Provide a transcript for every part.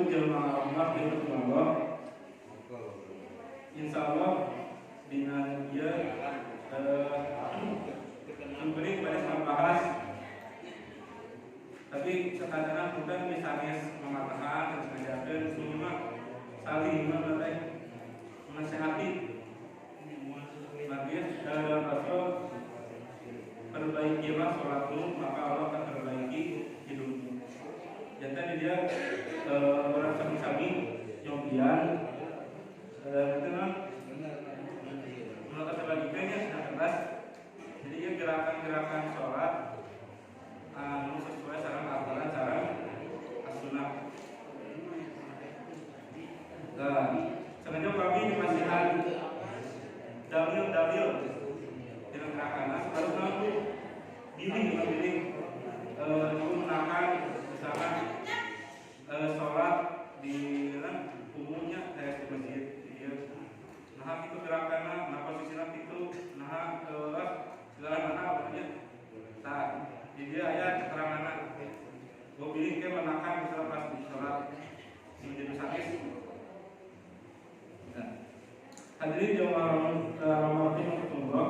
Ibu jamaah rahimahullah. Insya Allah dina ieu beri pada bahas, tapi sekadar bukan misalnya mengatakan dan sengajakan semua saling teh menasehati. Bagi dalam Rasul, perbaikilah sholatmu, maka Allah akan perbaiki hidupmu. Jadi dia orang sami-sami nyobian itu mah menurut logikanya sudah keras. Jadi dia gerakan-gerakan sholat anu sesuai sareng Al-Quran sareng As-Sunnah. Nah, sengaja kami dipasihan dalil-dalil dengan gerakan harus mampu pilih memilih menggunakan misalkan sholat di umumnya kayak di masjid iya. Nah, itu gerakannya, nah posisinya itu, nah segala mana maksudnya. Nah, di dia aya keterangan. Gue pilih ke menakan misalnya pas di sholat menjadi sakit. Nah, hadirin jamaah rahimahullah.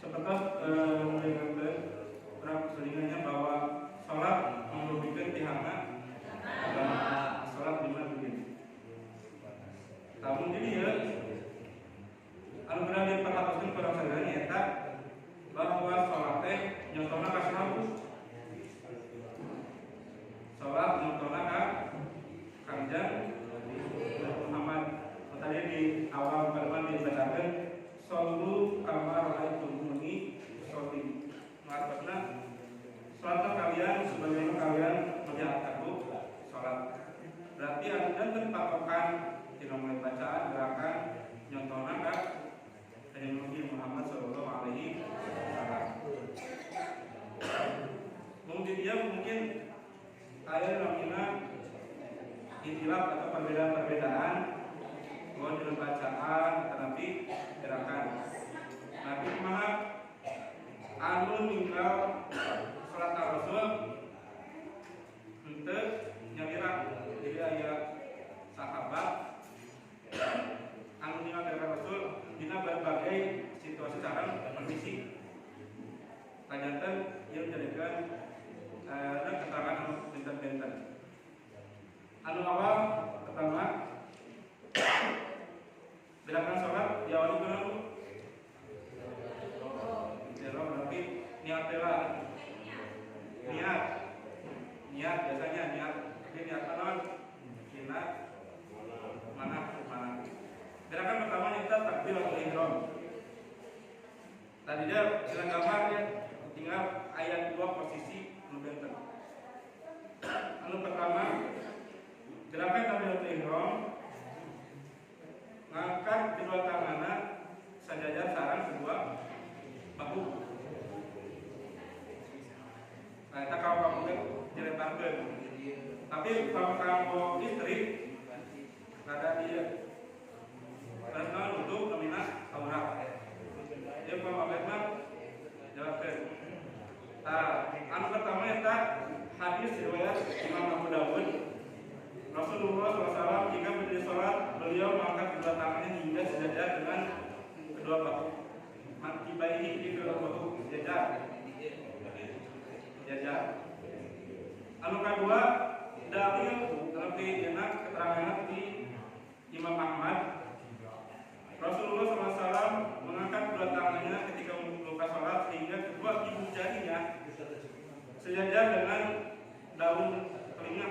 Seperti mendengarkan kurang keselingannya bahwa sholat merugikan pihaknya agama, sholat lima begini. Namun jadi ya, anu benar diperhatikan kurang sebenarnya eta bahwa sholat teh nyontona ka saha? Sholat nyontona ka Kangjeng Muhammad. Tadi di awal firman dibacakan shollu kama ra'aitumuni usolli. Maksudnya sholatlah kalian sebagaimana kalian melihat aku sholat. Berarti ada patokan tidak mulai bacaan gerakan nyontona ka Kanjeng Nabi Muhammad Shallallahu Alaihi Wasallam. Mungkin dia mungkin aya namina ikhtilaf atau perbedaan-perbedaan bahwa dalam bacaan tetapi gerakan. Tapi kumaha anu ninggal salat Rasul henteu nyalira? Jadi aya sahabat anu ninggal gerakan Rasul dina berbagai situasi sareng kondisi. Kajanten ieu menjadikan keterangan anu benten-benten. Anu awal pertama, gerakan sholat diawali dengan Zero, berarti niat bela, niat niat biasanya niat, tapi niat naon dina mana mana. Gerakan pertama kita takbiratul ihram. Tadi dia dalam gambar ya, tinggal ayat dua posisi anu benten. Anu pertama, gerakan takbiratul ihram, ngangkat kedua tangannya sajajar sareng kedua bahu. Nah, itu kalau kamu kan dilebarkan. Tapi kalau kamu istri, rada dia terus untuk namina aurat. Dia kalau awet mah jelaskan. Nah, anu pertama eta hadis riwayat Imam Abu Dawud. Rasulullah SAW jika berdiri sholat, beliau mengangkat kedua tangannya hingga sejajar dengan kedua bahu. Mankibaihi di kedua bahu sejajar. Sejajar. Anu kedua, dalil lebih enak keterangan di Imam Ahmad. Rasulullah SAW mengangkat kedua tangannya ketika membuka sholat sehingga kedua ibu jarinya sejajar dengan daun telinga.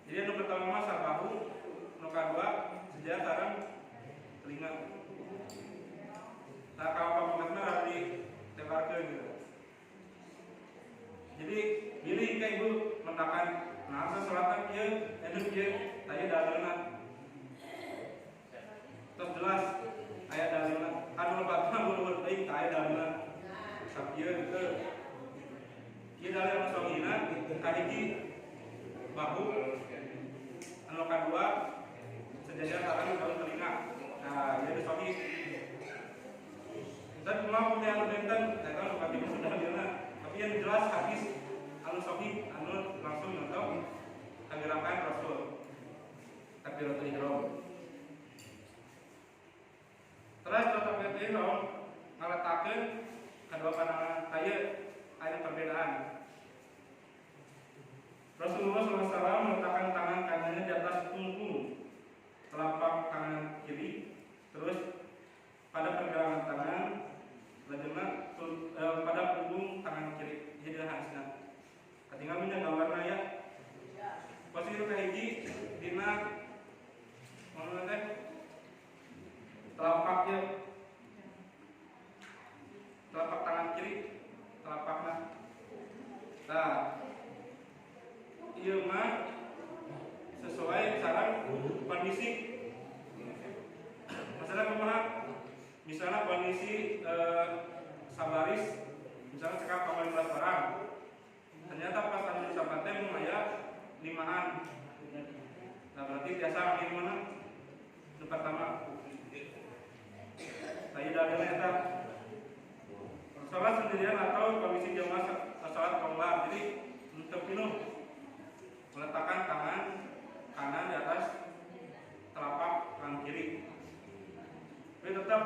Jadi anu pertama mah sabahu, anu kedua sejajar sareng telinga. Nah, kalau kamu mah ditebarkeun gitu. Jadi bilih ke ibu mentakan nah sholatna kieu, hidup kieu, taya dalilna. Terus jelas aya dalilna. Anu lebat mah buru-buru teuing teu aya dalilna. Sakieu gitu. Ieu dalil anu sahihna kahiji bahu, anu kadua sejajar sareng daun telinga. Nah, ieu sahih. Dan kumaha anu benten, eta nu katilu sudah dalilna. Tapi yang jelas hadis anu anu sahih anu langsung nonton kagerakan Rasul takbiratul ihram. Terus takbiratul ihram ngaletakeun kedua pandangan taya ada perbedaan. Rasulullah SAW meletakkan tangan kanannya di atas punggung telapak tangan kiri, terus pada pergelangan tangan, lajengna pada punggung tangan kiri. Jadi hadisna. Ketinggalan punya gambarna ya. Posisi kahiji dina mana teh? Telapaknya, telapak tangan kiri, telapakna. Nah, ieu mah sesuai sareng kondisi. Masalah kumaha? Misalnya kondisi sabaris, misalnya cekap ka 15 orang. Ternyata pas anu sapan teh mung aya limaan. Nah, berarti biasa angin mana? Nu pertama. Saya dalilnya eta sholat sendirian atau kondisi jamaah sholat longgar. Jadi untuk pinuh meletakkan tangan kanan di atas telapak tangan kiri. Tapi tetap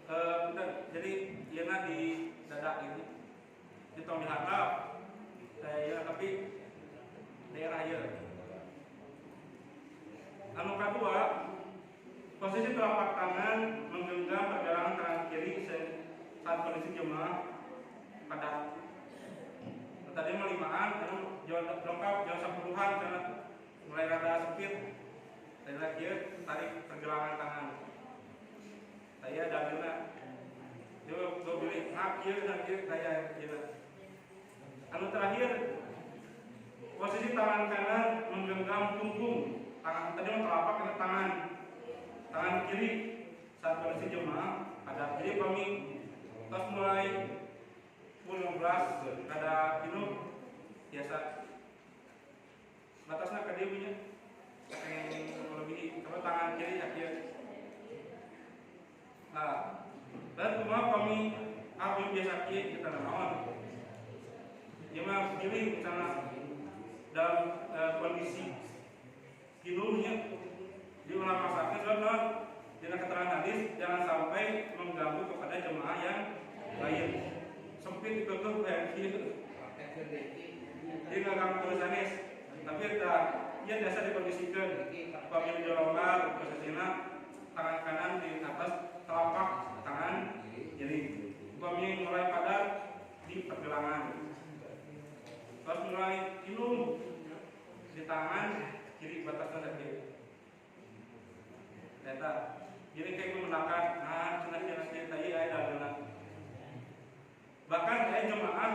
bentar, jadi ieu di dada ini. Di tong dihandap. Saya tapi daerah ieu. Anu kedua, posisi telapak tangan menggenggam pergelangan tangan kiri saat kondisi jemaah padat. Tadi mah limaan, anu jauh lengkap, jauh sepuluhan, karena mulai rada sempit. Tadi lagi tarik pergelangan tangan. Saya dalilna dia beli hak ieu dan ieu saya ieu. Anu terakhir, posisi tangan kanan menggenggam punggung tangan, tadi mah telapak, ini tangan tangan kiri saat kondisi jemaah padat. Jadi kami terus mulai pukul 15 ada minum biasa batasnya ke dia punya pengen melebihi kalau tangan kiri ya kieu. Nah, dan kumaha kami aku biasa kieu kita naon? Ya mah pilih misalnya dalam kondisi kiluhnya di ulama sakit sebab naon? Dina keterangan hadis jangan sampai mengganggu kepada jemaah yang lain. Sempit ditutup kayak kieu. Jadi nggak ganggu sanes. Tapi kita ya biasa dikondisikan. Pamili longgar posisinya tangan kanan di atas telapak tangan kiri. Upami mulai padat di pergelangan. Terus mulai ilung di tangan kiri batasnya sakit. Eta jadi kayak menggunakan nah cenah cenah cenah tadi aya dalilna. Bahkan aya jemaah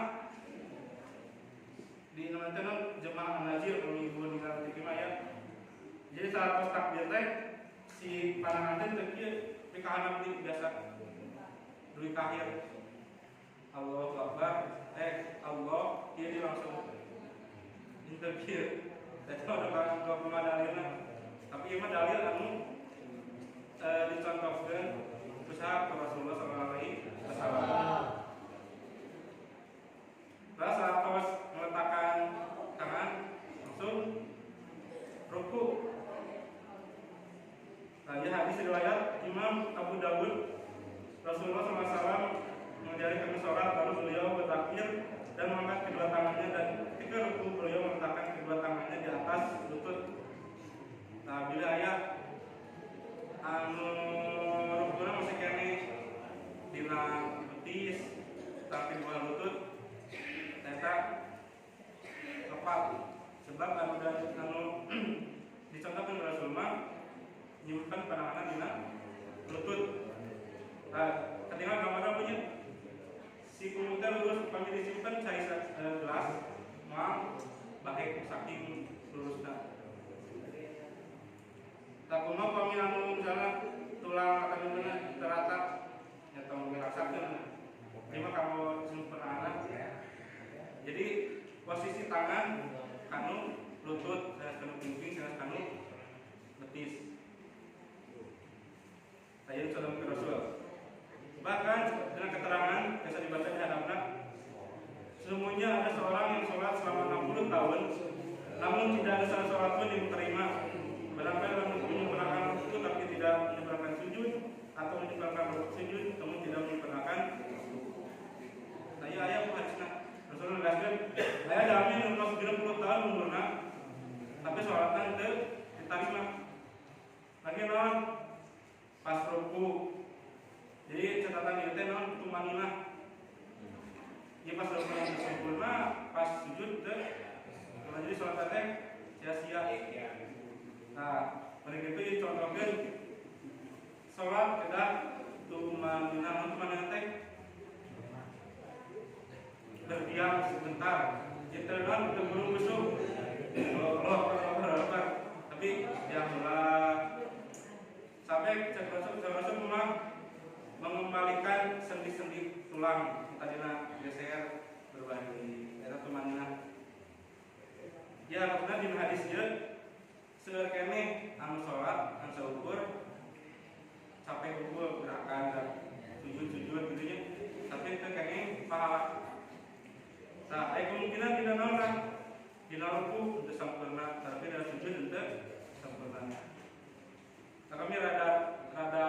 di namanya jemaah Nazir kalau ibu ninggal di ya. Jadi saat pas takbir teh si panangan teh teu kieu pikahanap di biasa duwi kahir. Allahu Akbar, Allah, dia langsung henteu kieu. Eta udah kumaha dalilna. Tapi ieu mah dalil anu dicontohkeun usaha ke Rasulullah sallallahu alaihi wasallam. Terus saat tos meletakkan tangan langsung ruku. Nah, ya hadis riwayat Imam Abu Dawud, Rasulullah SAW mengajari kami sholat, lalu beliau bertakbir dan mengangkat kedua tangannya, dan ketika ruku beliau meletakkan kedua tangannya di atas lutut. Nah, bila aya anu rukuna masih keneh dina betis tapi dua lutut ternyata tepat, sebab anu dan anu dicontohkan Rasul mah nyimpen panangan dina lutut. Nah, ketika gambarnya punya si kumutnya lurus, pami disimpan cai gelas moal bahek saking lurusna. Tak kumaha pami anu misalnya tulang atau gimana terata ya tong diraksakeun. Ini mah kamu simpen anak. Jadi posisi tangan kanu lutut, sanes kanu pingping, sanes kanu betis. Saya salam ke Rasul. Bahkan dengan keterangan bisa dibaca di hadapnya, sesungguhnya ada seorang yang sholat selama tumaninah. Ya pas rukuna teu sempurna, pas sujud teu. Jadi sholat teh sia-sia. Nah, mereka itu contohkan sholat kedah tumaninah, tumaninah teh berdiam sebentar. Jadi non teu buru busuk. Allah, tapi yang mulai sampai cek rasul memang mengembalikan sendi-sendi tulang tadina geser berbanding eta tumaninah. Ya maksudnya di hadis ieu seueur keneh anu salat anu saukur capek ukur gerakan dan sujud-sujud gitu nya, tapi teu kenging pahala. Nah, aya kemungkinan dina naon tah? Dina ruku teu sampurna, tapi dina sujud teu sampurna. Nah, kami rada rada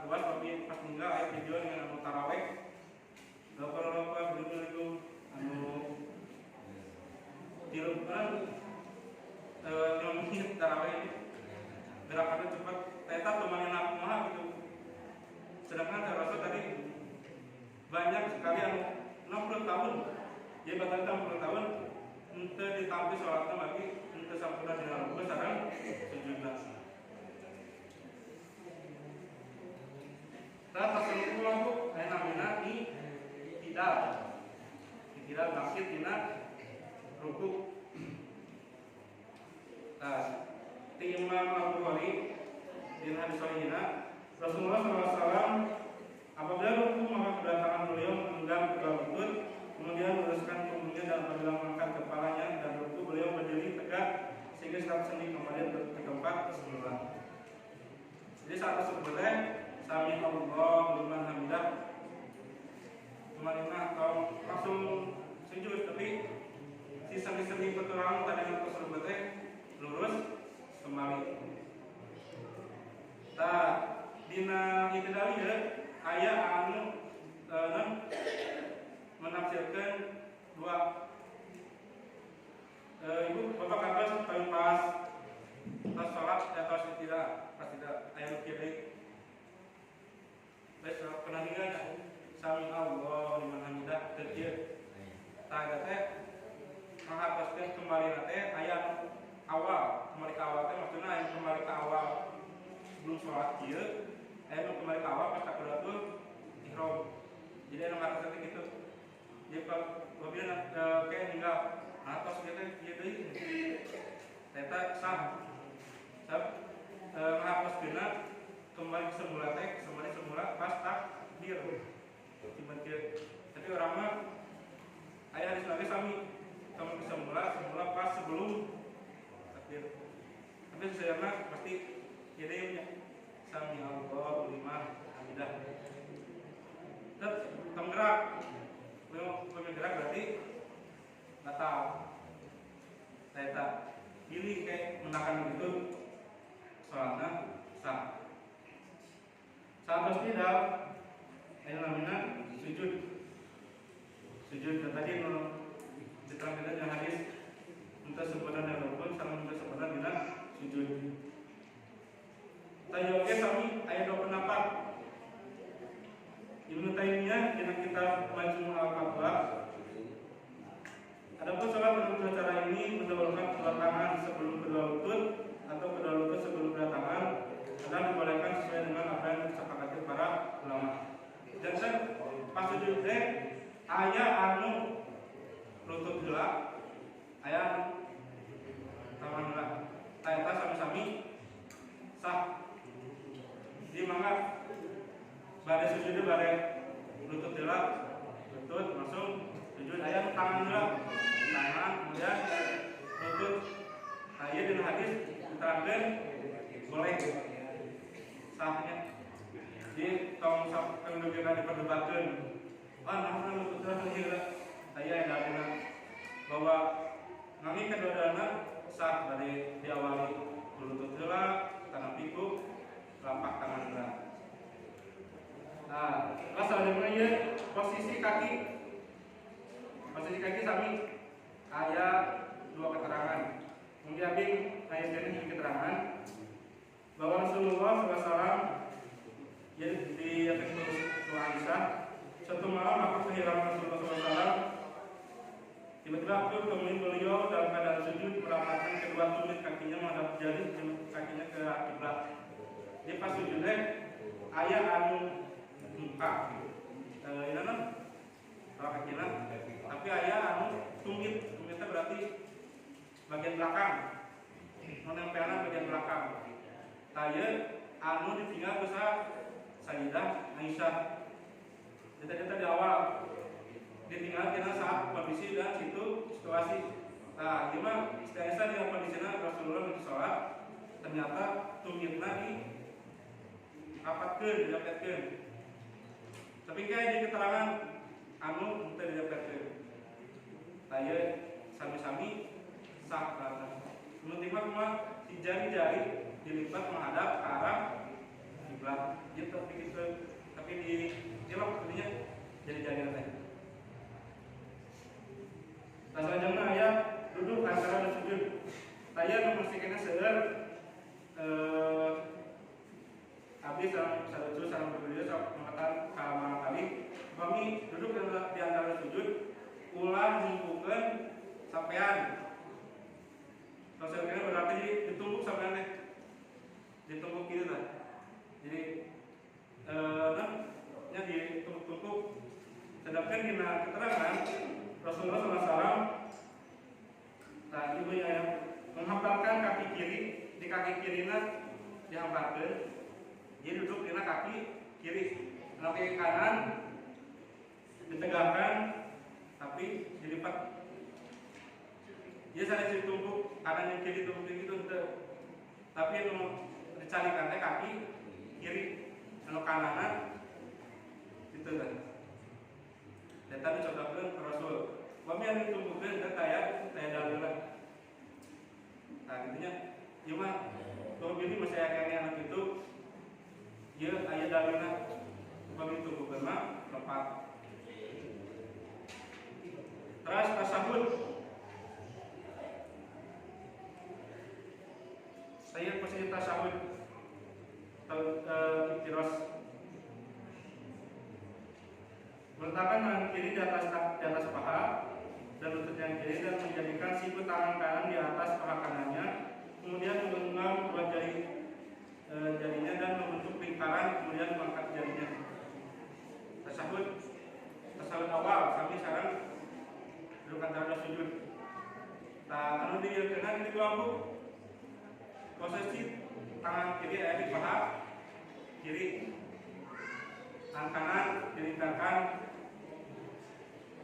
luas tapi pas ninggal aya video dengan anu taraweh. Loper-loper dulu anu tilu kan 5 menit taraweh ini gerakannya cepat, eta tumaninah kumaha gitu. Sedangkan saya rasa tadi banyak sekali anu 60 tahun, jadi bahkan 60 tahun henteu ditampi sholatna lagi henteu sampurna dina ruku sareng sujudna. Tah pas ruku lampu aya namina i'tidal. I'tidal bangkit dina ruku. Nah, ti Imam Al-Bukhari dina hadis sahihna Rasulullah SAW apabila ruku maka kedua tangan beliau menggenggam kedua lutut, kemudian meluruskan punggungnya dan apabila mengangkat kepalanya dan ruku beliau berdiri tegak sehingga setiap sendi kembali ke tempat semula. Jadi saat tersebut sami Allah liman hamidah tumaninah atau langsung sujud, tapi si sendi-sendi petulang tadi yang tersebut lurus kembali. Tah dina i'tidal ieu aya anu menafsirkan dua. Ibu bapak kapan paling pas pas sholat atau tidak pas tidak aya nu kieu deui. Baik, pernah ninggal nya sami Allah liman hamidah teu kieu. Tah eta teh menghapuskeun kembali teh aya awal, kembali ke awal teh maksudna aya kembali ke awal sebelum sholat kieu, aya nu kembali ke awal pas takbiratul ihram. Jadi anu ngartos teh gitu. Jadi apabila kayak ninggal atos kieu teh kieu deui. Eta sah. Sah ngahapuskeunna kembali ke semula teh, kembali semula pas takbir. Cuman kieu. Tapi orang mah aya hadis lagi sami kembali ke semula, semula pas sebelum takbir. Tapi sebenarnya pasti jadi punya sami Allah liman hamidah. Tetap tenggerak, belum gerak berarti batal. Saya tak pilih kayak menekan gitu, soalnya sah. Saat tidak, yang namanya sujud. Sujud dan tadi diterangkan dalam hadis untuk sempurna dan rukun sama untuk sempurna dengan sujud. Tadi oke sami ayat dua pendapat. Ibnu Taimiyah dalam kitab Majmu' al-Fatwa. Adapun sholat menurut cara ini mendahulukan kedua tangan sebelum kedua lutut atau kedua lutut sebelum kedua tangan adalah dibolehkan sesuai dengan apa yang disepakati para ulama. Dan saya pas sujud teh aya anu lutut heula, aya anu tangan heula. Tah eta sami-sami sah. Di mangga bade sujud bade lutut heula, lutut langsung sujud aya tangan heula, tangan kemudian lutut. Nah, ieu dina hadis diterangkeun boleh sahnya. Jadi tong sampai diperdebatkeun. Ah, nah lutut heula. Aya yang bahwa nami kedua-duanya sah dari diawali lutut heula, tangan piku, telapak tangan heula. Nah, pas selanjutnya ieu posisi kaki. Posisi kaki sami aya dua keterangan. Mungkin abi ngayakeun hiji keterangan bahwa Rasulullah SAW yang di Aisyah suatu malam Tiba-tiba aku temui beliau dalam keadaan sujud merapatkan kedua tumit kakinya menghadap jari kakinya ke arah kiblat. Dia pas sujudnya aya anu muka ini non kakinya, tapi aya anu tumit, tumitnya berarti bagian belakang, menempelnya bagian belakang. Taya anu ditinggal besar Sayyidah Aisyah. Jadi tadi awal ditinggal karena saat kondisi dan situ situasi. Nah, gimana istilahnya di kondisinya Rasulullah lagi sholat, ternyata tumitna di rapatkeun, didapetkeun. Tapi kayak di keterangan anu teu didapetkeun. Taya sami-sami sah karena penting mah kumaha si jari-jari dilipat menghadap ke arah kiblat. Gitu tapi gitu, tapi di dilok artinya jari-jari teh. Nah, selanjutnya aya duduk antara dan sujud. Saya membersihkannya seueur abdi sareng salucu sareng berdiri sok mengatakan ka kali kami duduk di antara sujud ulah nyumpukeun sampean. Kalau berarti ditumpuk sampean teh. Ditumpuk gitu lah. Jadi nya ditumpuk-tumpuk. Sedangkan dina keterangan Rasulullah SAW, nah ibu yang menghamparkan kaki kiri di kaki kirina dihamparkan, dia duduk dina kaki kiri, kaki kanan ditegakkan tapi dilipat. Dia saya ditumpuk kanan yang kiri tumpuk gitu, tapi nu dicarikan teh kaki kiri, anu kananan itu kan. Dan tadi contohkan ke Rasul, kami yang ditumbuhkan dan kaya dalilnya. Nah, gitunya, ya mah, kalau bini masih akhirnya anak itu, ya ayah dalilnya, kami ditumbuhkan mah lepat. Terus tasahud, saya posisi tasahud, iftiros. Meletakkan tangan kiri di atas paha dan lutut yang kiri dan menjadikan siku tangan kanan di atas paha kanannya, kemudian menggenggam dua jari jarinya dan membentuk lingkaran, kemudian mengangkat jarinya. Tasahud awal kami sekarang duduk antara sujud. Nah, anu dikeuna di kelompok posisi tangan kiri ada di paha kiri, tangan kanan dilingkarkan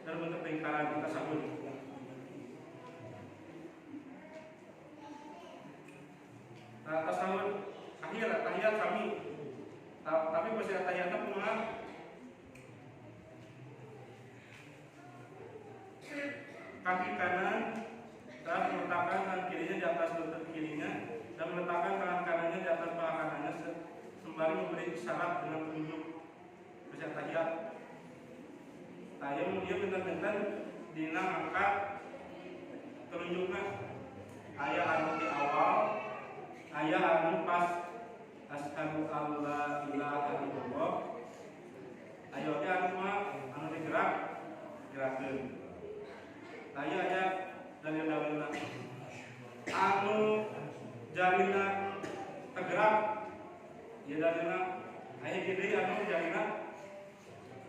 dalam bentuk lingkaran tasahud. Nah, tasahud akhir tahiyat kami, tapi posisi tahiyatnya kumaha? Kaki kanan telah meletakkan tangan kirinya di atas lutut kirinya dan meletakkan tangan kanannya di atas paha kanannya sembari memberi isyarat dengan telunjuk. Posisi tahiyat. Nah, yang dia benten-benten dina angkat telunjukna. Aya anu di awal, aya anu pas asyhadu alla ilaha illallah. Aya oge anu mah anu digerak gerakeun. Nah, ieu aya dalil-dalilna. Anu jarina tegerak ieu dalilna. Aya deui anu jarina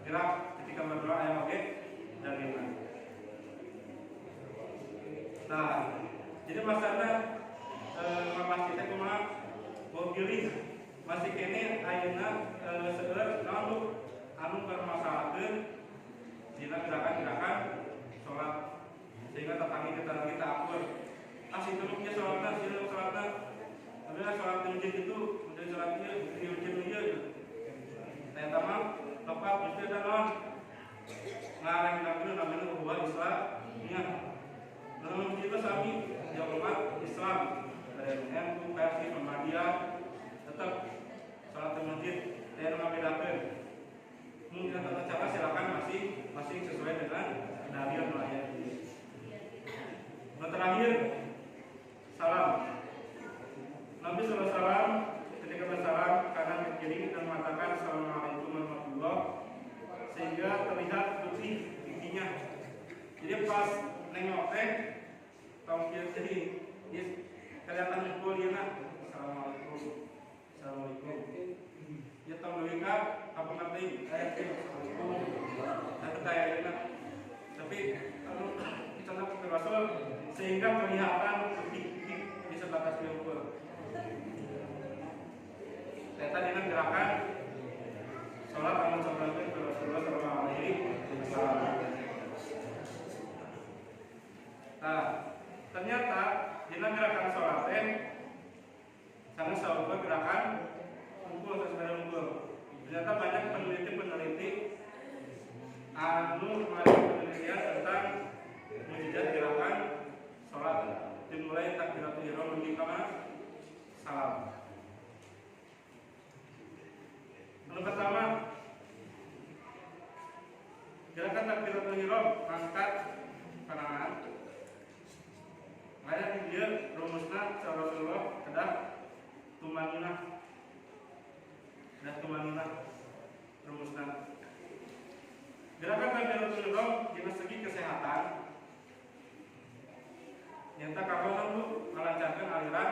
gerak ketika berdoa aya oge dalilna. Nah, jadi masalahna mapas kita kumaha bau pilih masih kene ayeuna seueur naon anu permasalahkeun dina gerakan-gerakan salat sehingga tetangga kita kita akur. Ah situ nu kieu salatna, sieu nu salatna. Tapi salat di masjid itu menjadi salat ieu di masjid ieu gitu. Nah, eta mah lepat mesti ada naon ngarang-ngarang namanya ukhuwah Islamiyah. Namun kita sami ya umat Islam dari NU, Persis, Muhammadiyah tetap salat di masjid dan membedakan. Mungkin tata cara silakan masing-masing sesuai dengan dalil ayat ini. Nah, terakhir salam. Nabi sallallahu alaihi wasallam ketika bersalam kanan ke kiri dan mengatakan assalamualaikum warahmatullahi sehingga terlihat putih giginya. Jadi pas Nengok teh tong kieu teuing. Ieu kelihatan ngumpul ieu na. Assalamualaikum. Assalamualaikum. Ieu tong leuwih ka kapengker teuing. Assalamualaikum. Nah, teu aya ayeuna. Tapi anu contoh ke Rasul sehingga kelihatan titik di sebatas ngumpul. Eta dina gerakan sholat anu contohkeun ke Rasulullah sallallahu alaihi wasallam. Nah, ternyata dina gerakan sholat teh sangat saukur gerakan ngumpul atau sepeda ngumpul. Ternyata banyak peneliti-peneliti anu melakukan penelitian tentang mujizat gerakan sholat dimulai takbiratul ihram menuju ka mana? Salam. Anu pertama, gerakan takbiratul ihram angkat tangan. Makanya di dia rumusna cara Rasulullah kedah tumaninah. Kedah tumaninah rumusna. Gerakan takbiratul ihram dina segi kesehatan nyata kagonan bu melancarkan aliran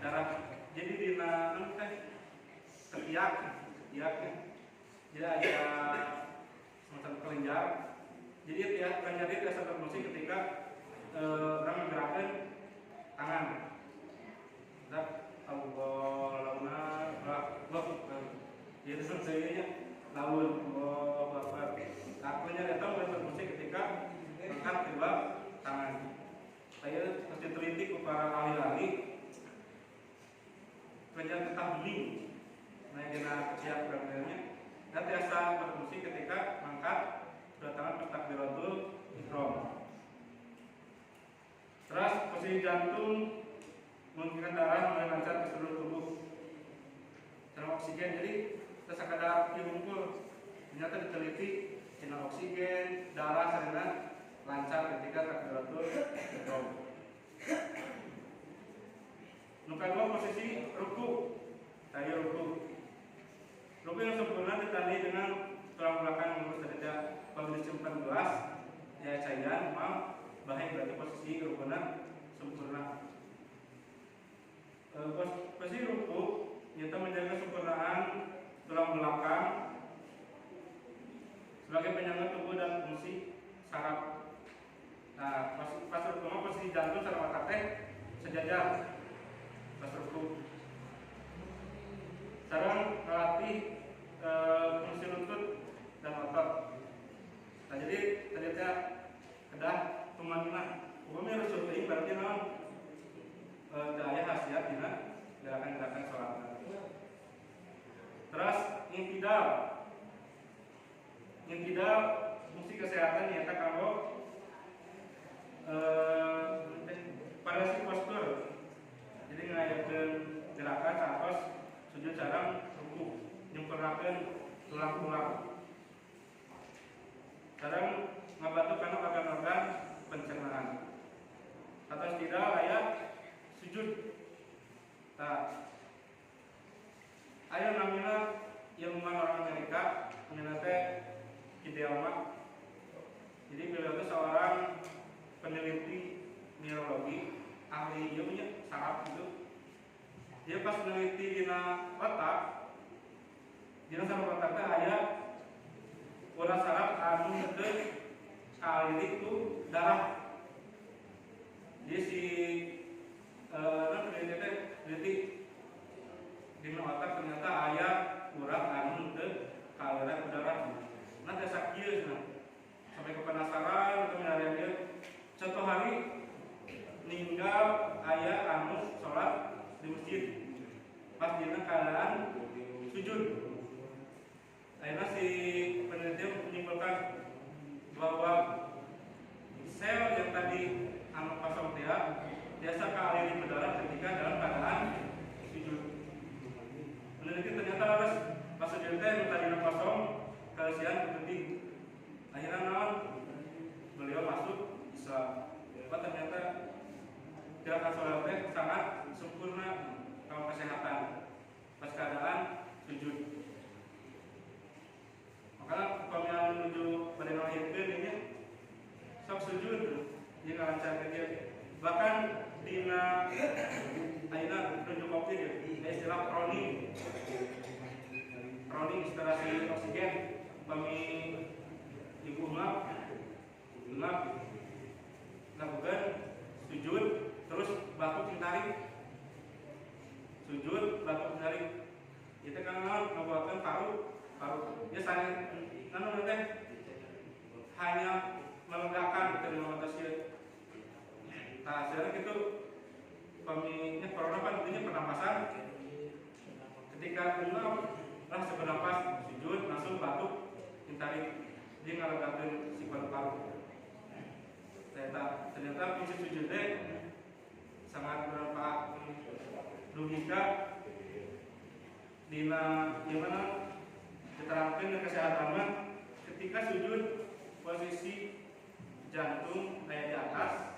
darah. Jadi dina teh ketiak, ketiak ya. Jadi ada semacam kelenjar. Jadi ya kelenjar itu biasa berfungsi ketika orang menggerakkan tangan. Nah, Allah, Allah, jadi selesainya lawan Allah Akbar. Nah, kelenjar itu mulai berfungsi ketika angkat kedua tangan. Saya pasti teliti ke para ahli-ahli kelenjar getah bening. Nah, dina ketiak berarti dan biasa berfungsi ketika angkat kedua tangan pas takbiratul ihram. Terus posisi jantung memungkinkan darah mulai lancar ke seluruh tubuh. Dalam oksigen, jadi kita sekadar diumpul ternyata diteliti dina oksigen darah sarena lancar ketika takbiratul ihram. Nu kadua posisi ruku, tadi ruku. Ruku yang sempurna ditandai dengan tulang belakang yang lurus tidak kalau disimpan gelas ya cairan mau baik berarti posisi rukuna sempurna. Posisi ruku nyata menjaga kesempurnaan tulang belakang sebagai penyangga tubuh dan fungsi saraf. Nah, pas ruku mah posisi jantung saraf otak teh sejajar pas ruku. Sekarang melatih fungsi lutut dan otot. Nah, jadi ternyata kedah tumaninah. Upami rusuh teuing berarti naon? Teu aya khasiat dina gerakan-gerakan sholat. Terus i'tidal. I'tidal fungsi kesehatan nyata kanggo variasi postur. Jadi ngayakeun gerakan satos sujud sareng ruku, nyempurnakeun tulang-tulang. Sareng ngabantu kana organ-organ pencernaan. Atas tidak aya sujud. Nah, aya namina ilmuwan orang Amerika, namina teh Hideyama. Jadi beliau itu seorang peneliti neurologi, ahli ilmunya saraf gitu. Dia pas meneliti dina otak, dina saraf otak teh aya urat saraf anu teu kaaliri ku darah. Jadi si peneliti teh peneliti dina otak ternyata aya urat anu teu kaaliran ku darah. Nah, teh sakieu cenah. Sampai kepenasaran atau mencari dia. Suatu hari ninggal aya anu sholat di masjid. Pas dina keadaan sujud. Akhirnya si peneliti menyimpulkan bahwa sel yang tadi anu kosong dia biasa kealiri berdarah ketika dalam keadaan sujud. Peneliti ternyata harus pas sujud teh nu tadina kosong keasian penting. Akhirnya naon beliau masuk Islam. Apa ternyata gerakan sholat teh sangat sempurna kalau kesehatan pas keadaan sujud. Makanya upami menuju pada ngalahirkeun ini sok sujud jeung Hanya melegakan gitu di mata sieun. Nah, sekarang itu peminya corona kan intinya pernapasan. Ketika keluar lah sebernapas sujud langsung batuk ditarik dia ngalegakeun si paru-paru. Ternyata fungsi sujud teh sangat bermanfaat. Logika dina gimana diterangkan kesehatan mah ketika sujud posisi jantung kayak di atas,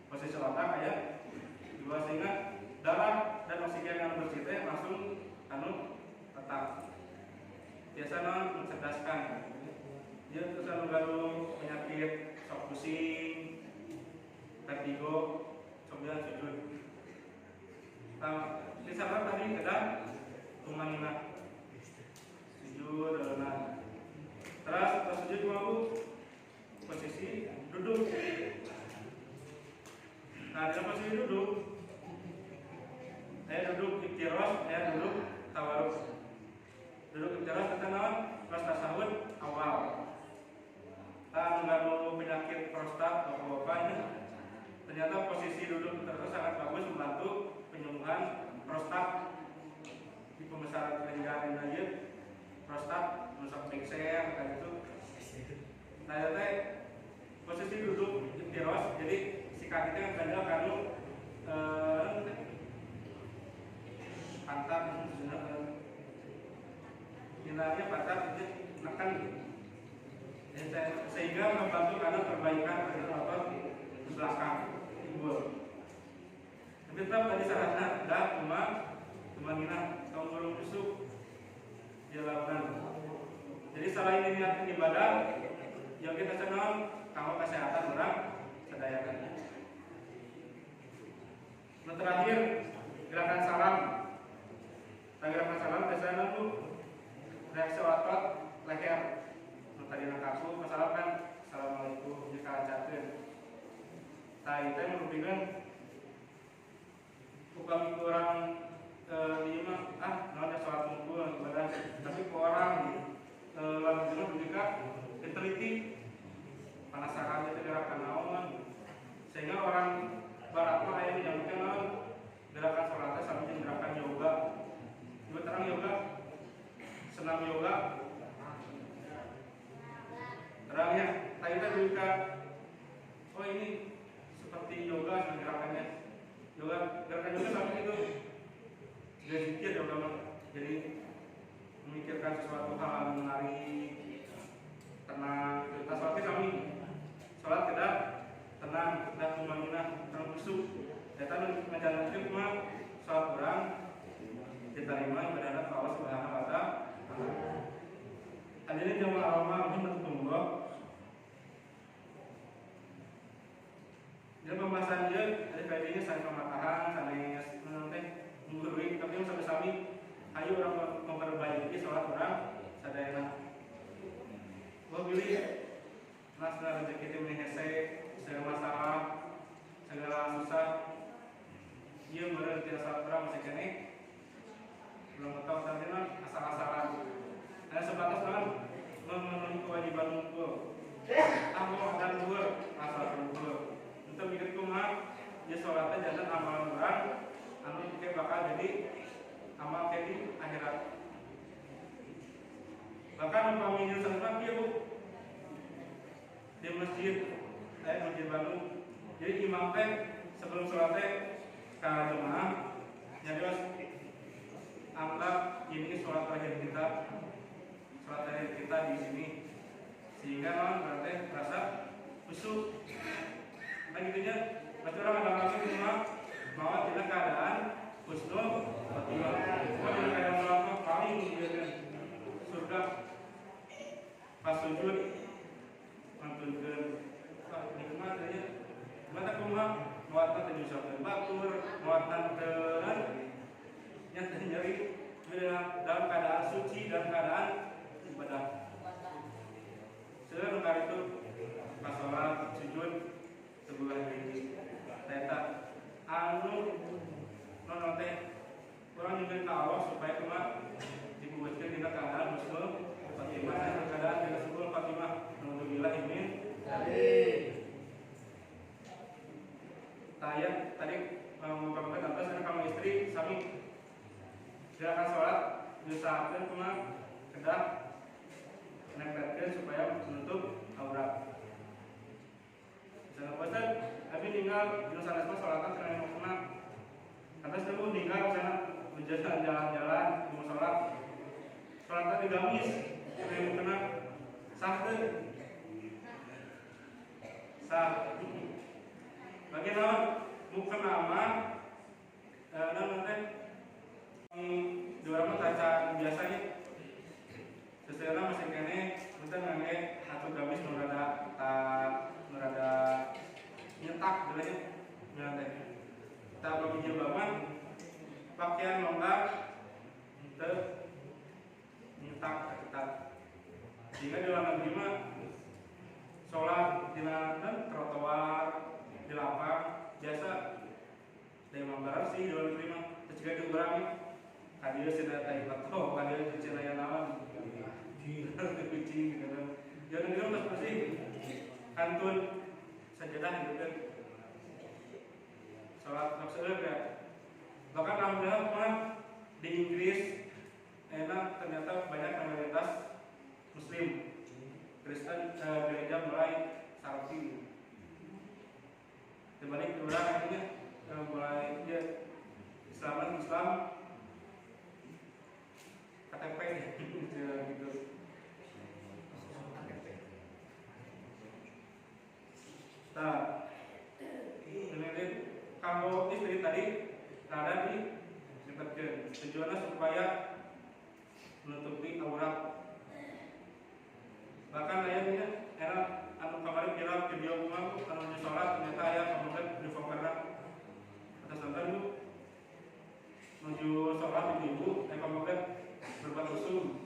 posisi otak kayak di bawah sehingga darah dan oksigen yang bersih teh langsung anu tetap. Biasa non mencerdaskan. Dia terus anu gaduh penyakit sok pusing, vertigo, coba sujud. Nah, di sana tadi ada tumanina sujud dan terus pas sujud mau posisi duduk. Nah, dalam posisi duduk saya duduk iftiros, saya duduk tawaruk. Duduk iftiros kata naon? Pas tasahud awal. Tah mengganggu penyakit prostat bapak-bapak ini. Ternyata posisi duduk iftiros sangat bagus membantu penyembuhan prostat di pembesaran kelenjar aja prostat menusuk bengser kayak gitu. Nah, itu posisi duduk iftiros, jadi si kaki itu yang kanu pantat dinarnya pantat itu menekan sehingga membantu karena perbaikan otot di belakang timbul. Tapi tetap tadi syaratnya dah cuma tumanina tong burung busuk dilakukan. Jadi selain niat ibadah, yang kita senang kalau kesehatan orang sedayakan. Nah, terakhir gerakan salam. Nah, gerakan salam biasanya tuh reaksi otot leher. Nah, tadi kaku masalah kan assalamualaikum jika lancarkan. Nah, itu merupakan upami kurang lima ah namanya sholat ngumpul ibadah tapi ke orang lalu juga diteliti penasaran itu gerakan naon sehingga orang barat mah aya menyebutkan naon gerakan sholatnya sama dengan gerakan yoga. Juga terang yoga, senam yoga terangnya tadi juga oh ini seperti yoga gerakannya yoga gerakan yoga sama itu dia zikir yoga mah. Jadi memikirkan sesuatu hal yang menarik tenang kita sholatnya kami sholat tidak tenang tidak tumaninah tenang khusyuk kita menjalankan cuma sholat orang diterima ibadah Allah Subhanahu wa Ta'ala. Hadirin jamaah rahimakumullah. Jadi pembahasan dia ada faedahnya saling pematahan, saling teh menggurui, tapi yang sami-sami ayo orang memperbaiki sholat orang sadayana. Gua pilih nasna rezeki teh meni hese, segala masalah, segala susah. Ieu meureun tina salat urang masih keneh belum tahu sampai asal-asalan. Ada sebatas non memenuhi kewajiban ngumpul. Aku akan luhur asal ngumpul. Untuk mikir kumaha ya sholatnya jangan amalan orang anu ke bakal jadi amal ke di akhirat. Bahkan umpamanya sama dia Bu di masjid, saya masjid Bandung. Jadi imam teh sebelum sholat teh ka jemaah nyarios anggap ini sholat terakhir kita, sholat terakhir kita di sini, sehingga non berarti merasa khusyuk. Nah gitunya, pasti orang ada langsung cuma bahwa tidak keadaan husnul khotimah. Cuma tidak keadaan sholat paling muliakan surga pas sujud mantunkeun nikmat aja. Mata kumaha muatan teu nyusahkeun batur, muatan teu nya teu nyeri dalam keadaan suci, dalam keadaan ibadah. Seueur nu itu pas sholat sujud sebuah ini. Eta anu non teh urang nyuhun ka Allah supaya kumaha dibuatkeun dina keadaan husnul khotimah, dina keadaan dina husnul khotimah. Gerakan sholat diusahakan kumaha kedah nempelkeun supaya menutup aurat. Misalnya Ustaz, tapi tinggal di sanes mah sholatan cenah mukena. Atas teu tinggal misalnya berjalan jalan-jalan mau sholat. Sholatnya di gamis cenah mukena. Sah teu? Sah. Bagi naon mukena mah naon teh di urang mah taca biasanya seseorang masih kene punten ngangge hatu gamis nu rada nu rada nyetak gitu nya bilang teh. Tah bagi jilbab mah pakaian longgar henteu nyetak ketat. Sehingga di luar negeri mah sholat di trotoar di lapang biasa da imam sih di luar negeri mah teu jiga di urang ka dieu cenah tai bato ka dieu cenah aya naon kucing gitu kan. Jangan negeri mah pasti kantun sajadah gitu kan. Sholat maksudnya ya. Bahkan alhamdulillah mah di Inggris enak ternyata banyak mayoritas Muslim Kristen gereja mulai salting. Dibalik urang akhirnya mulai dia Islam Islam KTP gitu. Nah, ini kalau istri tadi rada di dipetkeun. Tujuannya supaya menutupi aurat. Bahkan ayahnya era anu kemarin viral video kumaha anu sholat ternyata aya kemudian di atas lantai lu menuju sholat ibu-ibu kemudian berbuat usum.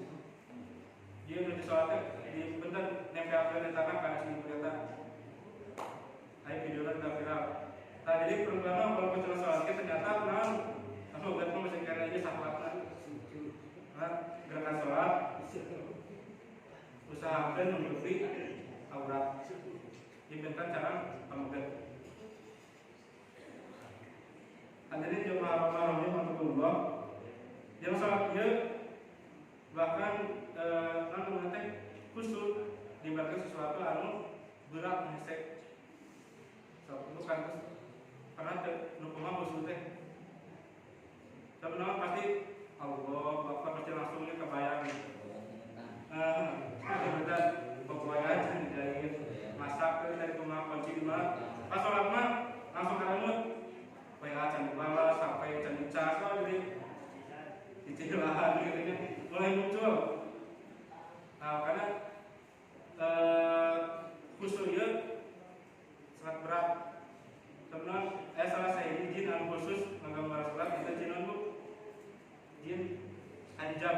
Dia menuju sholatnya di bentar nempelkeun di tanah kana si ibu eta. Aya videona udah viral. Nah, jadi perempuan mah walaupun cuma sholat ternyata naon anu obat mah masih kena ieu sahabatna. Nah, gerakan sholat usahakan menutupi aurat. Dibentan cara pameget. Hadirin jemaah rahimakumullah. Yang sholat ieu bahkan anu teh khusyuk dibaca sesuatu anu berat hesek. Sok bukan karena nu kumaha khusyuk teh. Sebenarnya pasti Allah Bapak pasti langsungnya kebayang. Kemudian pokoknya dijahit masak dari kumaha kunci mah. Pas sholat mah langsung kalemut. WA can dibalas sampai can dicas wah jadi cicilan gitu kan mulai muncul. Nah, karena khususnya sangat berat. Sebenarnya salah saya jin anu khusus menggambar sholat itu jin anu jin anjab.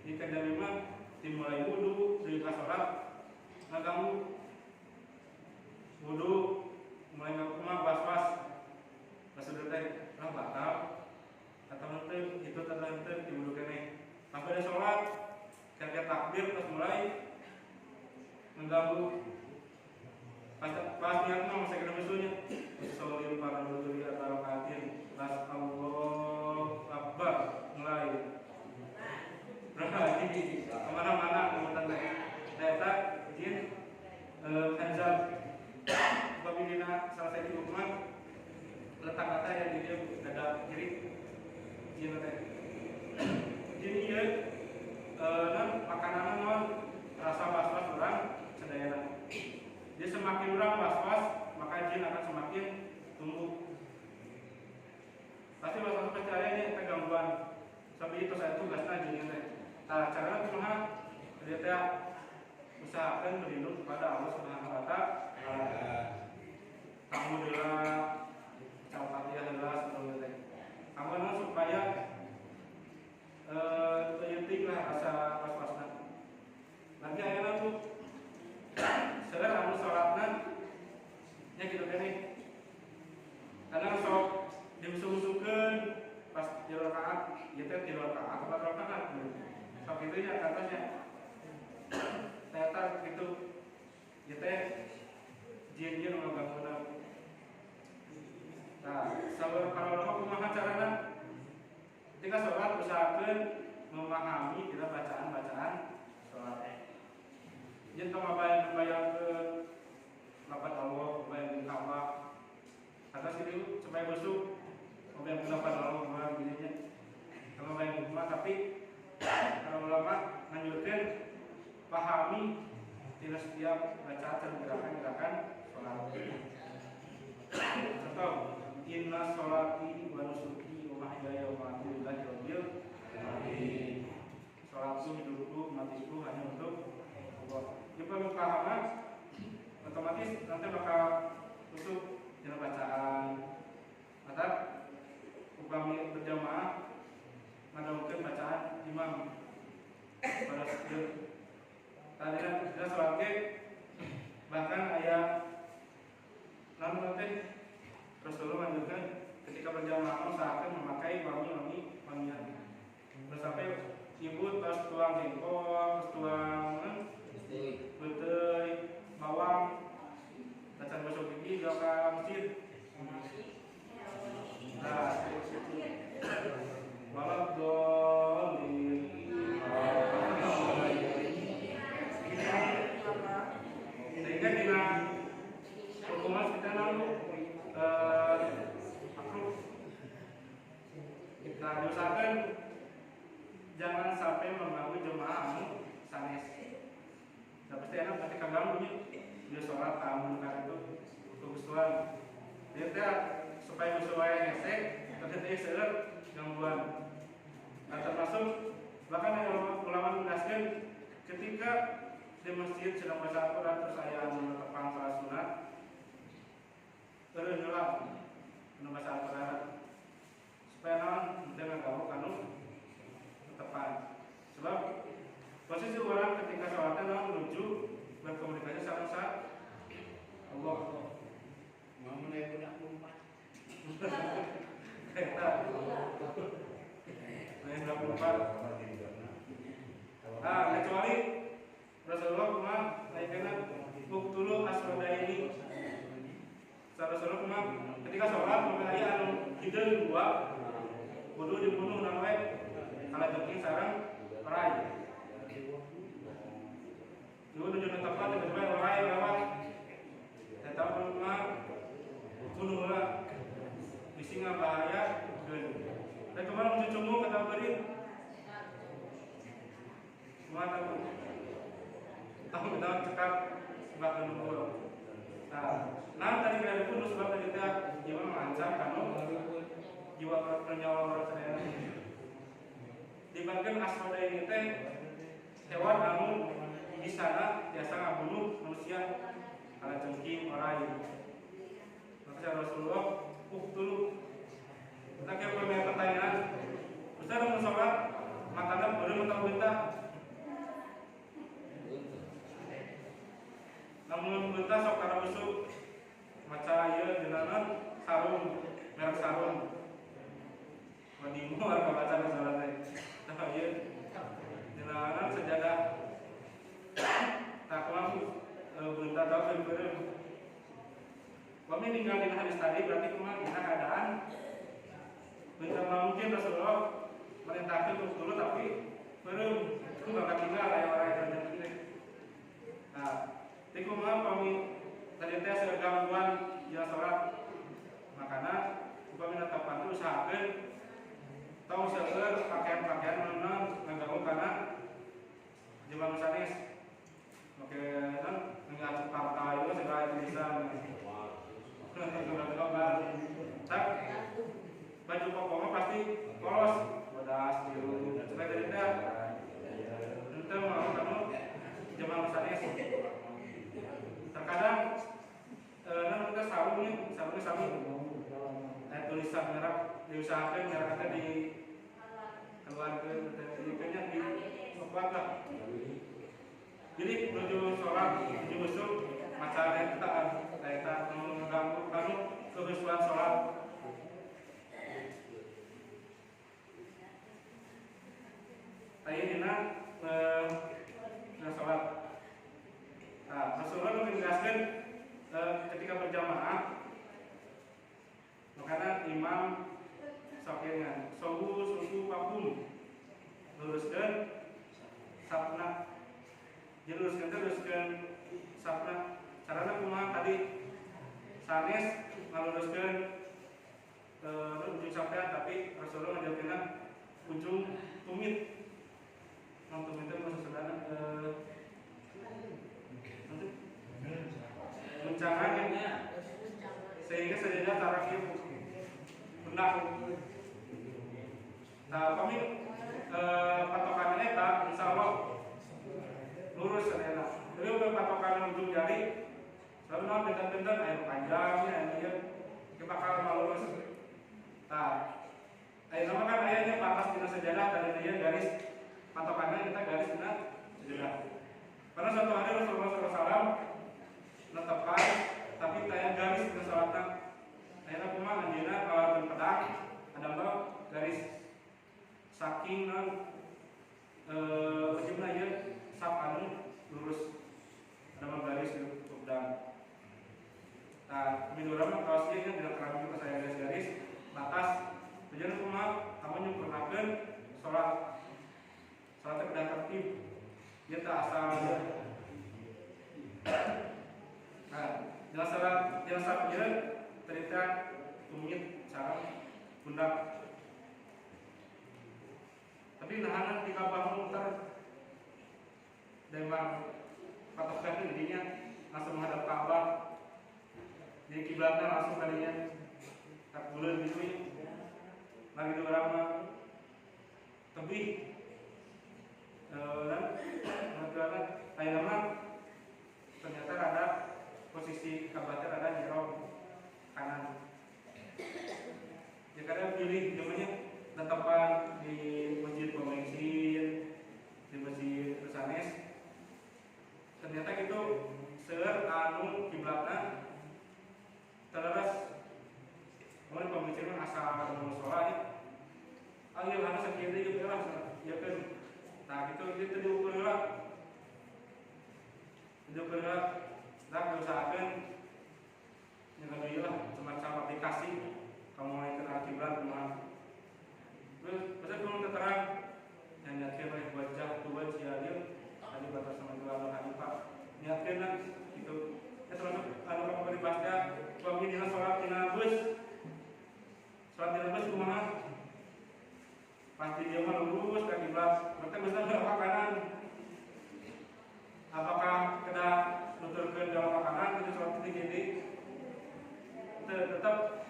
Di kendali mah dimulai wudu dari sholat ngaganggu wudu mulai ngaku was-was pas udah teh lah batal atau henteu itu teh henteu di wudu keneh. Pas ada sholat kira-kira takbir terus mulai mengganggu. Pas niat mah masih kena musuhnya. Usolil para nuturi atau rakatin pas Allah Akbar mulai berlari kemana-mana kemudian ternyata jin khanzab pemimpinan salah satu hukuman letak kata yang di dia dada kiri jin teh jin ieu non makanan non rasa was-was orang sadayana. Dia semakin orang was-was maka jin akan semakin tumbuh. Pasti was-was percaya ini gangguan. Sampai itu saya tugasnya jin teh. Nah, caranya kumaha? Dia teh usahakan berlindung kepada Allah Subhanahu wa taala. Kamu heula baca Fatihah heula sebelum teh. Kamu supaya leutik lah rasa was-wasna. Nanti ayeuna tuh seueur anu salatna nya kitu keneh. Kadang sok dimusuh-musuhkeun pas di rakaat, ieu teh 3 rakaat 4 rakaat. Sok kitu nya katanya. Ternyata gitu. Ieu teh jin-jin nu ngagangguna. Nah, saur para ulama kumaha carana? Ketika sholat Usahakan memahami tidak bacaan-bacaan sholat. Jadi tong bayang-bayangkeun lapat Allah, bayangkeun Ka'bah. Atas itu supaya busuk, bayangkeun lapat Allah kumaha gini nya. Kalau bayangkeun kumaha, tapi kalau ulama nganjurkeun pahami tidak setiap bacaan dan gerakan-gerakan sholat. Contoh, inna sholati wa nusuki wa mahyaya wa mamati lillahi rabbil alamin. Sholatku, hidupku, matiku hanya untuk Allah. Jika pemahaman, otomatis nanti bakal tutup dengan bacaan. Atau upami berjamaah mendahulukan bacaan imam pada sujud. Tadi kita sholat ke, bahkan ayat lalu nanti Rasulullah menunjukkan ketika berjamaah usahakan memakai wangi-wangi wangian. Terus sampai ibu terus tuang jengkol, terus tuang petai, bawang, tacan gosok gigi ke masjid. Nah, malam dolin. Sehingga dina hukuman kita lalu akrub. Nah, diusahakan jangan sampai mengganggu jemaah anu sanes. Nah, pasti enak ketika ganggu nih, dia sholat kamu kan itu kebusuhan. Dia teh supaya musuh hese, tapi dia seueur gangguan. Nah, termasuk bahkan yang ulama menjelaskan ketika di masjid sedang baca Al-Quran terus saya menetapkan sholat sunat, terus nyelap baca Al-Quran supaya naon dengan kamu kanu tepan. Sebab posisi orang ketika sholatnya naon menuju berkomunikasi sama Allah. Mau naik budak lompat. Eta. Naik budak lompat. Nah, kecuali Rasulullah kumaha naikkeun uktulu aswadaini. Rasulullah kumaha ketika sholat maka aya anu hideung dua kudu dibunuh nang we kalajengking sareng orai. Ieu nuju netepan tiba-tiba orai lewat. Eta kumaha bunuh heula bisi ngabahaya geun. Dan kemarin nuju cungu kata beurit. Kumaha tahu? Tahu tahu cekap sebab nunggu. Nah, tadi kira dibunuh sebab tadi teh jiwa mengancam kanu jiwa nyawa orang sadayana. Dibandingkan aswada ini teh hewan anu di sana biasa ngabunuh manusia kalajengking orai. Maka Rasulullah uktulu. Kita kayak punya pertanyaan. Ustaz mau sholat matana beureum atau beunta? Namun beunta sok kana busuk maca ieu dinanan sarung merek sarung. Madimu warga baca di salat teh. Tah ieu dinanan sejadah. Tak kumaha beunta tau beureum. Kami ninggal dina hadis tadi berarti kumaha dina keadaan beunta mungkin Rasulullah merintahkan untuk dulu tapi beureum itu bakal tinggal aya orang yang terjadi. Nah, di kumaha kami tadi teh seueur gangguan dina salat. Makana upami netepan teh usahakeun tong seueur pakaian-pakaian nu ngaganggu kana jemaah nu sanes. Oke, kan ngacep partai itu segala tulisan. Tak baju koko mah pasti polos, bodas biru. Supaya tadi teh ente mau kamu jemaah sanes. Terkadang kita sarungnya sami. Tulisan merek diusahakan mereknya di keluarga di di kuat lah. Jadi menuju sholat, menuju busuk, masalah eta eta mengganggu kanu kehusuan sholat. Tadi dina sholat. Nah, Rasulullah menjelaskan ketika berjamaah, makanya imam soknya sohu suku papum. Luruskeun sapna. Jadi luruskeun teh luruskeun sapna. Carana kumaha tadi? Sanes ngaluruskeun ujung sampean tapi Rasulullah ngajarkeun ujung tumit. Nang tumit teh maksud sadana nanti guncangannya sehingga sajadah tarak ieu pundak. Nah, kami patokan eta insyaallah lurus sadayana. Tapi upami patokan ujung jari selalu naon benten-benten aya panjangnya aya ieu bakal lurus. Nah, aya nama kan aya nya batas dina sejadah tadi ieu garis patokanna kita garis dina sejadah. Karena suatu hari Rasulullah SAW netepkan tapi taya garis dina salatna. Ayeuna kumaha anjeunna ngalawan pedang ada garis saking non ujungna ieu sap anu lurus ada mah garis di pedang. Nah, midurang mah kaos ieu nya dina keramik kita saya garis-garis batas tujuan kumaha kamu nyempurnakeun salat. Salat teh kedah tertib. Ieu teh asal. Nah, dina salat dina sap ieu cerita tumit sareng pundak. Tapi nahanan di Ka'bah muter memang patokan intinya langsung menghadap Ka'bah. Jadi kiblatnya langsung tadinya tak bulan gitu ya. Lagi dua orang mah tebih dan ayeuna mah ternyata rada posisi Ka'bah teh rada nyerong kanan. Ya kadang pilih namanya netepan di Masjid Pemengsin, di Masjid Pesanes. Ternyata gitu seueur anu kiblatna teleres. Mun pemengsin mah asal musala ya. Ah ieu anu sakieu deui ieu lah ieu kan. Nah gitu ieu teu diukur heula. Diukur heula. Nah diusahakeun nya ieu lah semacam aplikasi kamu mulai kenal kiblat kumaha. Terus pasal kudu terang yang niatkeun oleh wajah tu wajah tadi batas sama dua Abu Hanifah niatkeun lah gitu. Ya termasuk anu kamu beri baca upami dina salat dina bus. Salat dina bus kumaha? Pasti dia mah lurus ka kiblat. Berarti busna belok ka kanan. Apakah kedah nuturkeun belok ka kanan itu salat itu jadi tetap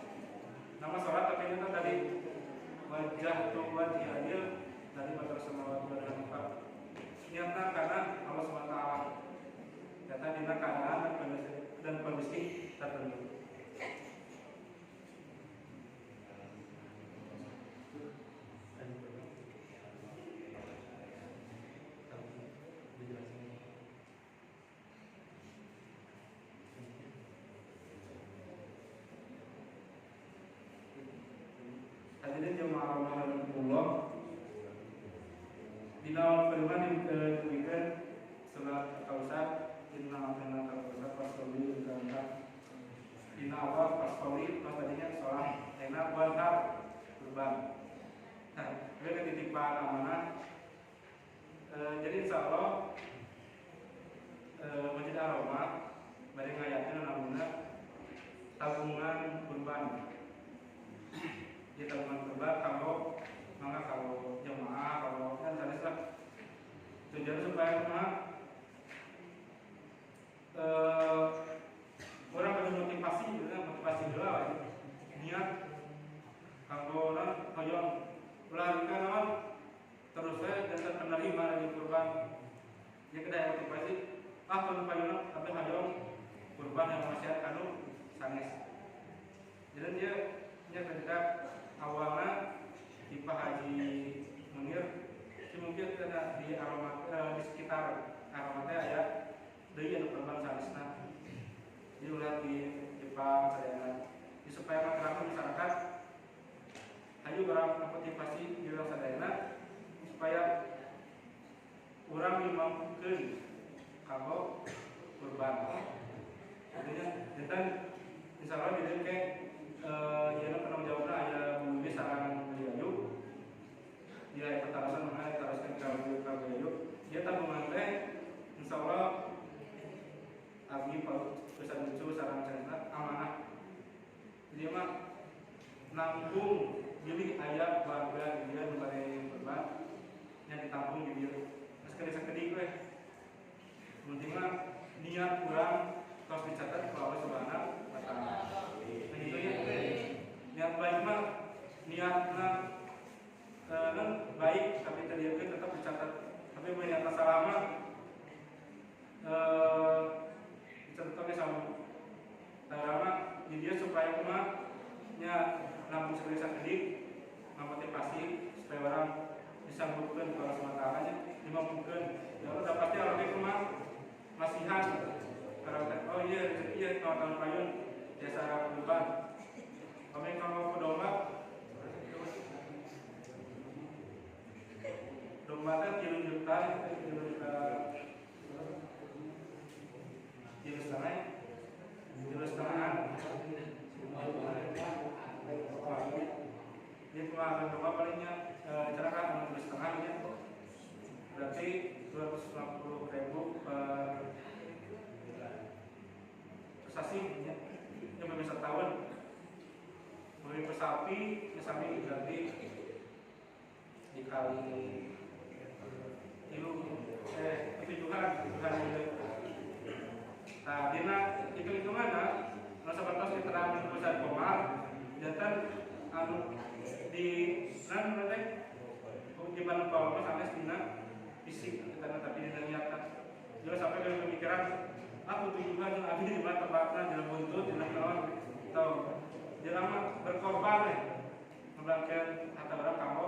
nama salat tapi itu tadi wajah tu wajah adil tadi batas sama dua Hanifah. Niatna karena Allah SWT data dina keadaan dan kondisi tertentu. Hadirin jemaah rahimakumullah. Dina firman diberikan surat Al-Kausar, inna a'tainaka al-kausar fasholli li dina awal fasholli pas tadinya sholat enak wanhar kurban. Nah, ini ketitipan amanah. Jadi insya Allah Masjid Ar-Rahmah bade ngayakeun namuna tabungan kurban. Di tabungan kurban kalau mangga kalau jemaah kalau kan sanes lah. Tujuan supaya mah orang perlu motivasi gitu, motivasi heula we. Niat kanggo naon hoyong ulah rika naon terus we janten penerima dari kurban. Dia kedah motivasi ah kalau payuna tapi hoyong kurban yang maksiat kanu sanes. Jadi dia nya ketika awalnya di Pak Haji Munir si mungkin ada di aroma di sekitar aromatnya aya deui anu kurban sanesna. Jadi ulah di Jepang sadayana. Jadi supaya masyarakat ayo urang motivasi di urang sadayana supaya urang dimampukeun kanggo kurban. Artinya janten insyaallah di dieu ke ieu penanggung jawabna aya Bu Wiwi sareng Bu Ayu. Dia eta tarasan mangga taroskeun sareng sanesna amanah. Jadi mah nanggung bilih aya warga di dieu nu bade kurban nya ditampung di dieu. Sakedik-sakedik we. Penting mah niat urang tos dicatat ku Allah Subhanahu wa taala. Nah gitu ya. Niat baik mah niatna baik tapi tadi tetap dicatat. Tapi mun niatna salah mah dicatat oge sama. Tah di dieu supaya kumaha nya nampung sakedik-sakedik ngamotivasi supaya orang disanggupkeun ku Allah Subhanahu wa taala nya dimampukeun. Ya udah pasti Allah ge kumaha masihan karena oh iya rezeki iya tahun-tahun payun jasa kurban. Kami kalau ke domba domba teh 3 juta, 3 juta, 3,5, 3,5-an. Dia pengaruh domba palingnya cara kan 3,5 nya. Berarti 250.000 per sasi nya. Yang bisa tahun. Beli per sapi, misalnya berarti dikali tilu tujuhan gitu. Nah, dina hitung-hitunganna nu sapertos diterangkeun ku Ustaz Komar janten anu di nan teh kewajiban upama sanes dina fisik kita tapi dina niatan. Jangan sampai ke pemikiran aku tujuan jeung abdi di mana tempatna jalan buntut dina naon tau. Jangan mah berkorban we. Ngeblangkeun harta urang kanggo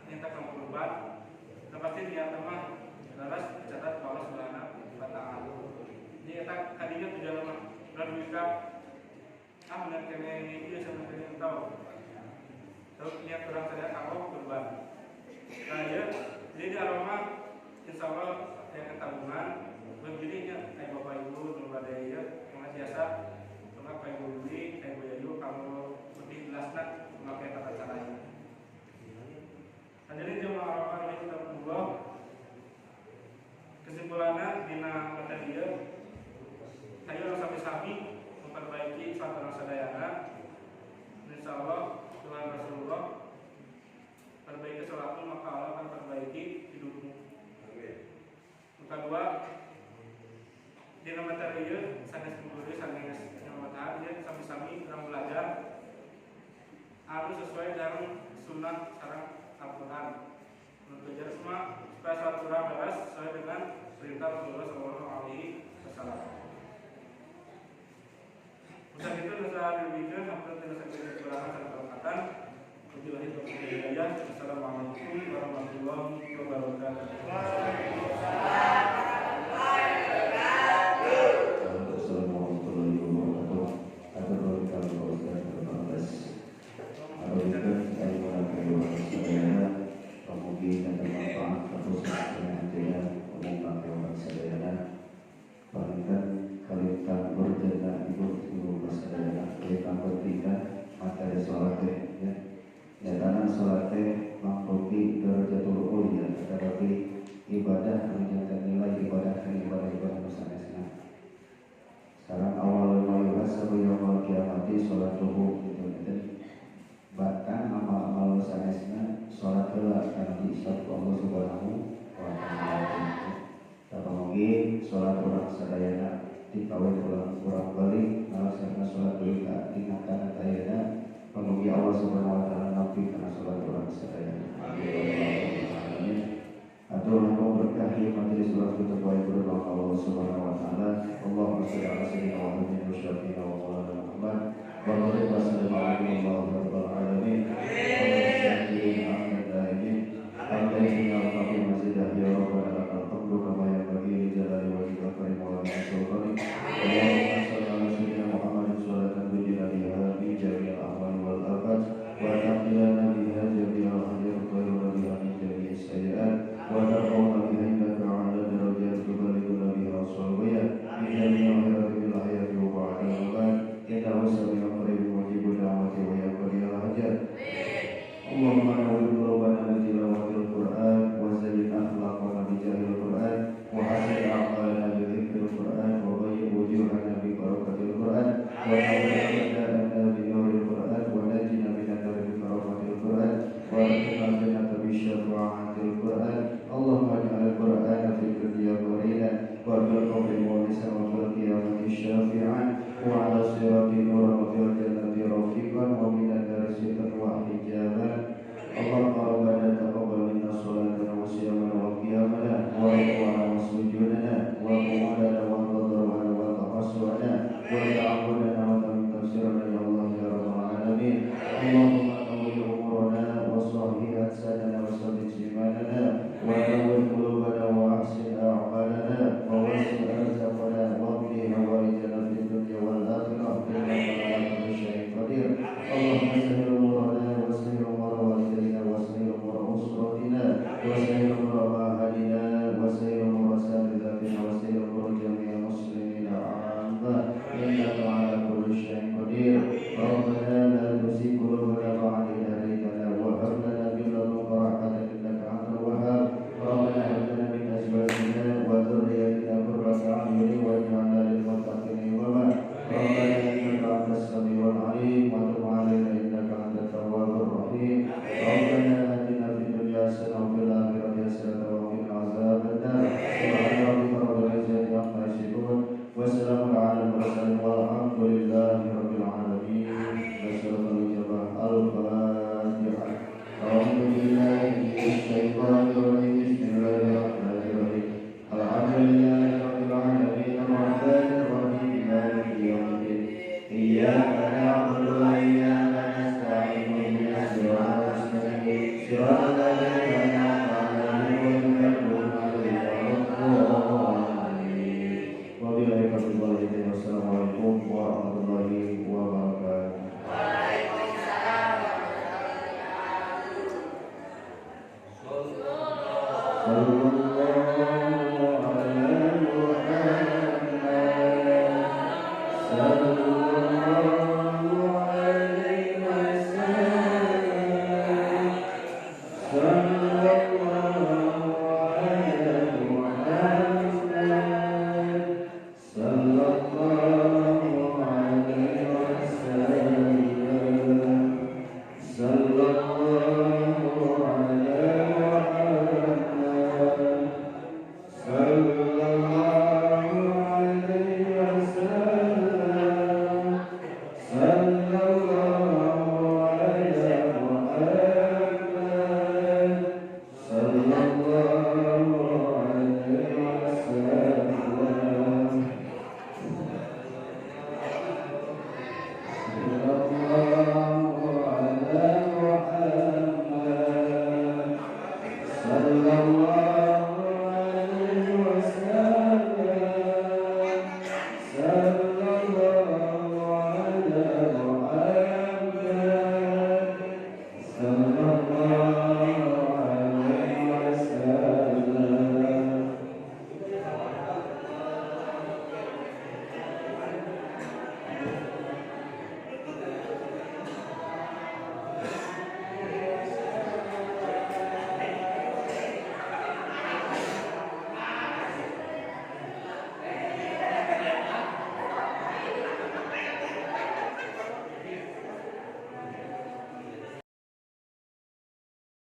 nyata kanggo kurban. Nah, pasti niat mah leres dicatat ku Allah Subhanahu wa taala. Jadi eta kadinya tujuan mah ulah duwi ka ah bener kene ieu sama kene tau. Terus niat urang sadaya kanggo kurban. Nah ya, jadi di aroma insya Allah yang ketabungan begininya kayak bapak ibu nu bade ieu mangga biasa mangga ka ibu Yuli, ka ibu Yayu kanggo lebih jelasna memakai tata caranya. Hadirin jemaah aroma ini kita Allah. Kesimpulannya dina materi ieu ayo urang sami-sami memperbaiki salat urang sadayana. Insya Allah Tuhan Rasulullah perbaiki sholatmu maka Allah akan perbaiki hidupmu. Yang kedua, dina materi ieu sanes guru sanes nyamatahan ieu sami-sami urang belajar anu sesuai sareng sunnah sareng Al-Qur'an. Belajar semua supaya sholat urang beres sesuai dengan perintah Rasulullah Shallallahu Alaihi Wasallam. Usaha itu usaha diberikan hampir tidak sampai kekurangan dan kelengkapan. Wabillahi taufiq wal hidayah. Assalamualaikum warahmatullahi wabarakatuh. Assalamualaikum warahmatullahi wabarakatuh. Atur nuhun ka Bapak Ustaz Bapak Mugi manfaat terus jaya umum kewan sadayana panginten kalintang berjana ibu ibu sadayana kalintang bertiga materi sholat teh ya nyatana sholat teh mangkopi darajatul ulya tetapi ibadah anu janten nilai ibadah kan ibadah-ibadah nu sanesna sareng awal ma yuhasabu yaumul kiamati sholatuhu gitu gitu bahkan amal-amal sanesna sholat heula kana dihisab ku Allah Subhanahu wa taala. Tah mugi sholat urang sadayana dikawin urang balik ngalaksanakeun sholat deui ka tingkatan ayeuna mugi Allah Subhanahu wa taala nampi kana sholat urang sadayana. Amin. Atur nuhun berkah ieu majelis urang tutup wae berdoa Allah Subhanahu wa taala. Allahumma shalli ala sayyidina Muhammadin wa syafi'ina wa maulana Muhammad wa barik wa sallim alaihi wa rabbil alamin. وتعبدنا وتنتصرنا يا الله يا رب العالمين. اللهم طول أمورنا وصحح أجسادنا وثبت إيماننا ونور قلوبنا وأحسن أعمالنا ووسع أرزاقنا واقض حوائجنا في الدنيا والآخرة إنك على كل شيء قدير. اللهم سهل أمورنا وسهل أمور والدينا وسهل أمور أسرتنا وسهل أمور أهلنا وسهل أمور سادتنا وسهل أمور جميع المسلمين عامة إنك على كل شيء قدير. ربنا لا تزغ قلوبنا بعد إذ هديتنا وهب لنا من لدنك رحمة إنك أنت الوهاب. ربنا هب لنا من أزواجنا وذرياتنا قرة أعين واجعلنا للمتقين إماما. ربنا إنك أنت السميع العليم وتب علينا إنك أنت التواب الرحيم. ربنا آتنا في الدنيا حسنة وفي الآخرة حسنة وقنا عذاب النار. سبحان ربك رب العزة عما يصفون وسلام على المرسلين والحمد لله رب العالمين. نسأل الإجابة. الفاتحة. أعوذ بالله من الشيطان الرجيم. بسم الله الرحمن الرحيم. الحمد لله رب العالمين الرحمن الرحيم مالك يوم الدين. إياك نعبد وإياك نستعين اهدنا الصراط المستقيم صراط الذين أنعمت عليهم غير المغضوب عليهم ولا الضالين. وبالله التوفيق والهداية. والسلام عليكم ورحمة الله وبركاته. صلى الله على محمد.